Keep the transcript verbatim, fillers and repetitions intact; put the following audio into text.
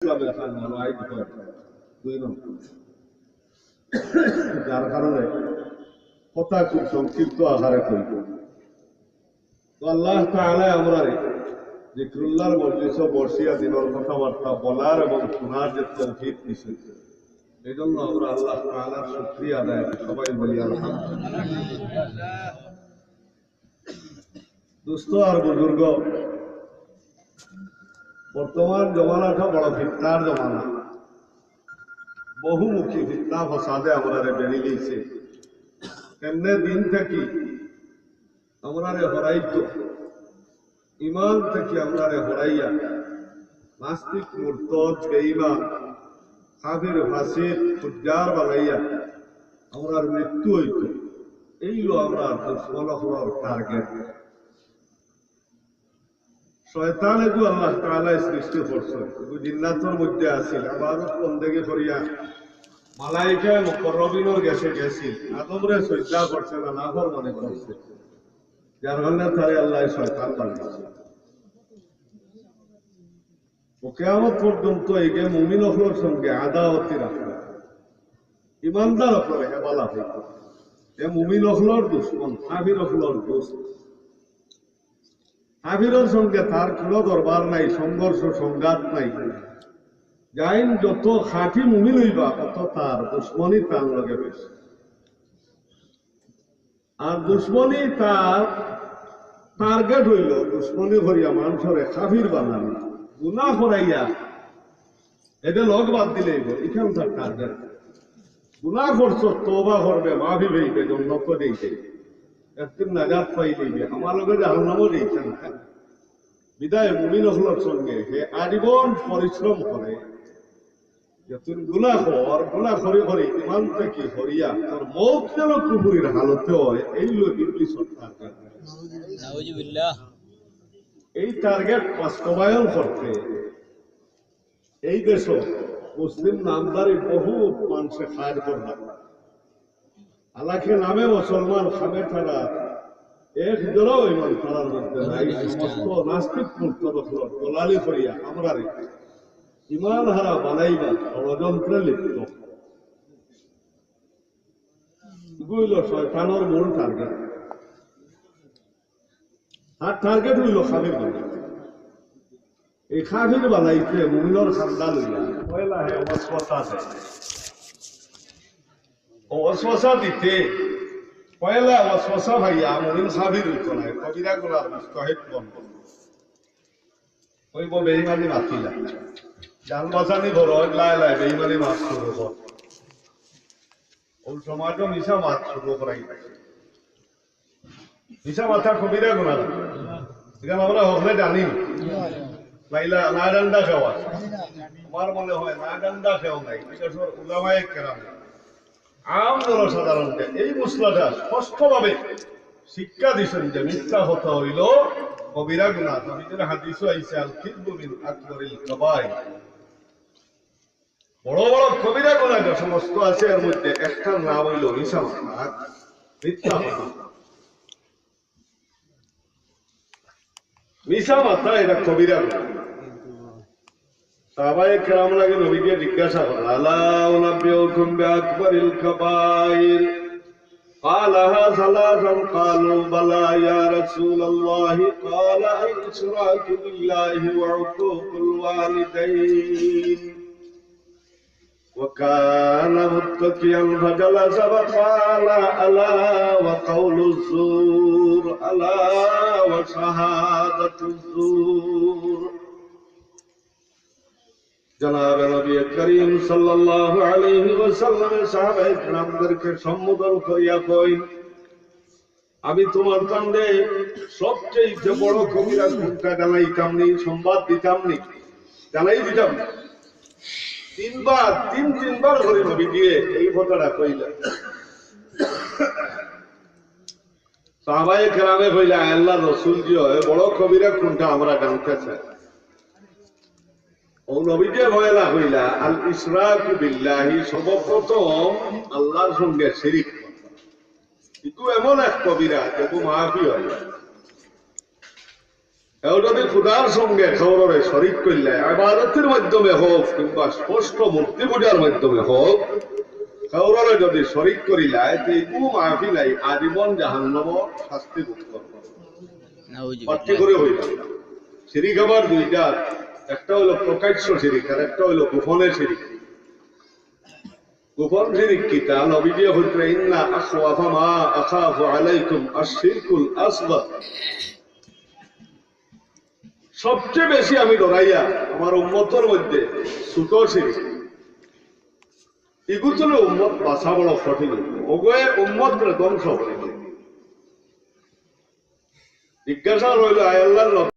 ইসলামের খান মানো আইন হয়। দুই নম্বর, যার কারণে কথা খুব সংক্ষিপ্ত আকারে কইব। তো আল্লাহ তাআলা আমরারে জিক্রুল্লাহর মজলিসো বসিয়া দিনর কথাবার্তা বলার এবং শোনার যে তৌফিক দিয়েছেন, এই জন্য আমরা আল্লাহ তাআলার শুকরিয়া আদায় করি। সবাই বলি আলহামদুলিল্লাহ। দোস্ত আর বুজুর্গ, বর্তমান জমানাটা বড় ফিতনার জমানা, বহুমুখী ফিতনা ফসাদে আমরারে বেড়ি লইছে। কেমনে দিন থাকি আমরারে হরাইতো, ইমান থাকি আমরারে হরাইয়া, নাস্তিক, মুরতাদ, বেঈমান, কাফির, ফাসিক, ফুজ্জার বানাইয়া আমরার মৃত্যু অইতো। এইলো আমরার দুশমন অকলর টার্গেট। শয়তান এগু আল্লাহ তাআলায় সৃষ্টি করছে, এগু জিন্নাতর মধ্যে আছিল, ইবাদত বন্দেগি করিয়া মালাইকায়ে মুকররবিনর গেছে গেছিল, আদমরে সজদা করছে না, নাফরমানি করছে, যার কারণে তারে আল্লায় শয়তান বানাইছে। ও কিয়ামত পর্যন্ত এগু মুমিন অকলর সঙ্গে আদাওয়াতি রাখে, ইমানদার অকলরে হেবালা হইতো। এ মুমিন অকলর দুশমন, কাফির অকলর দোস্ত। কাফিরর সঙ্গে তার কোনো দরবার নাই, সংঘর্ষ সংঘাত নাই। যাইন যত খাঁটি মুমিন অইবা, অত তার দুশমনি তার লগে বেশি। আর দুশমনি তার টার্গেট অইলো দুশমনি করিয়া মানষরে কাফির বানানি, গুনা করাইয়া এদের লগ বাদ দিলে অইবো, ইখান তার টার্গেট। গুনা করছো, তওবা করবে, মাফি পাইবে, জন্নত যাইবে, একদিন নাজাত পাই যাইবে, আমার লগে জাহান্নামও যাইছে না। বিদায় মুমিন অকলর সঙ্গে হে আজীবন পরিশ্রম করে, যে তুই গুনা কর, গুনা করি করি ইমান থাকি হরিয়া তোর মউত যেন কুফুরির হালতে হয়, এইলো ইবলিসর টার্গেট। নাউজুবিল্লাহ। এই টার্গেট বাস্তবায়ন করতে এই দেশো মুসলিম নামধারী বহুত মানষে কাজ করলা। হালাকে নামে মুসলমান, কামে তারা এক জোড়াও ইমান তারার মধ্যে নাই। সমস্ত নাস্তিক মুরতাদ অকলর দলালি করিয়া আমরারে ইমান হারা বানাইবার ষড়যন্ত্রে লিপ্ত। এগু অইলো শয়তানর মূল টার্গেট। আর টার্গেট অইলো কাফির বানাইতে। এই কাফির বানাইতে মুমিনর খান্দা লইয়া পয়লা হে ওয়াসওয়াসা দেয়। ও ওয়াসওয়াসা দিতে পয়লা ওয়াসওয়াসা পাইয়া মুমিন কাফির অইতো নায়, কবিরা গুনার মুস্তাহিক বনবো। অইবো বেঈমানি মাতিলা। জান বাচানি বড় অইলে লাই লাই বেঈমানি মাত শুরু কর। অউ সমাজো মিছা মাত শুরু করাই। মিছা মাতা কবিরা গুনা। ইখান আমরা হকলে জানি। লাইলা না ডান্ডা খাওয়া। আমার মনে হয় না ডান্ডা খাওয়া নাই। বিশেষ করে উলামায়ে কেরাম, আম জনসাধারণকে এই মসলাটা স্পষ্টভাবে শিক্ষা দিছেন যে মিথ্যা কথা অইলো কবিরা গুনা। নবীজির হাদিসও আইছে, "আল কিযবু মিন আকবারিল কাবাইর।" বড় বড় কবিরা গুনা যে সমস্ত আছে, এর মধ্যে একটার নাম অইলো মিছা মাতা, মিথ্যা কথা। মিছা মাতা এটা কবিরা গুনা। সাহাবায়ে কেরাম লাগে নবীকে জিজ্ঞাসা করা, "আলা উনাব্বিউকুম বিআকবারিল কাবাইর?" قالها ثلاثا قالوا بلى يا رسول الله قال الإشراك بالله وعقوق الوالدين وكان متكئا فجلس فقال ألا وقول الزور ألا وشهادة الزور। জনাবে নবী করিম সাল্লাল্লাহু আলাইহি ওয়াসাল্লামে সাহাবায়ে কেরামদেরকে সম্বোধন করিয়া কইন, "আমি তোমার সামনে সবচেয়ে বড় কবিরা গুনাটা জানাইতাম নি, সংবাদ দিতাম নি, জানাই দিতাম নি?" তিনবার, তিন তিনবার করি নবীজিয়ে এই কথাটা কইলা। সাহাবায়ে কেরামে কইলা, "আল্লাহর রাসূল জি, অয় বড় কবিরা গুনাটা আমরা জানতে চাই।" ও নবীজিয়ে পয়লা কইলা, "আল ইশরাকু বিল্লাহি, সর্বপ্রথম আল্লাহর সঙ্গে শিরিক করা। ইগু এমন এক কবিরা, যেগু মাফি অয় না।" কেউ যদি খুদার সঙ্গে কেউররে শরিক করিলায়, ইবাদতর মাধ্যমে হোক কিংবা স্পষ্ট মূর্তি পূজার মাধ্যমে হোক, কেউররে যদি শরিক করিলায়, তে ইগু মাফি নাই, আজীবন জাহান্নামর শাস্তি ভোগ করবো। নাউজুবিল্লাহ। পার্টি করে হইল। শিরিক আবার দুইটা, একটা হইল প্রকাশ্য শিরিক আর একটা হইল গোপনে শিরিক। গোপন শিরিক কিতা? নবীজি কইতরা, "ইন্না আখওয়াফা মা আখাফু আলাইকুম আশ-শিরকুল আসগর।" সবচেয়ে বেশি আমি ডরাইয়া আমার উম্মতর মধ্যে ছোট শিরিক। ইগু তলে উম্মত বাঁচা বড় কঠিন। ওগয়ে উম্মতরে ধ্বংস করে। জিজ্ঞাসা রইল, আয় আল্লাহর নবী,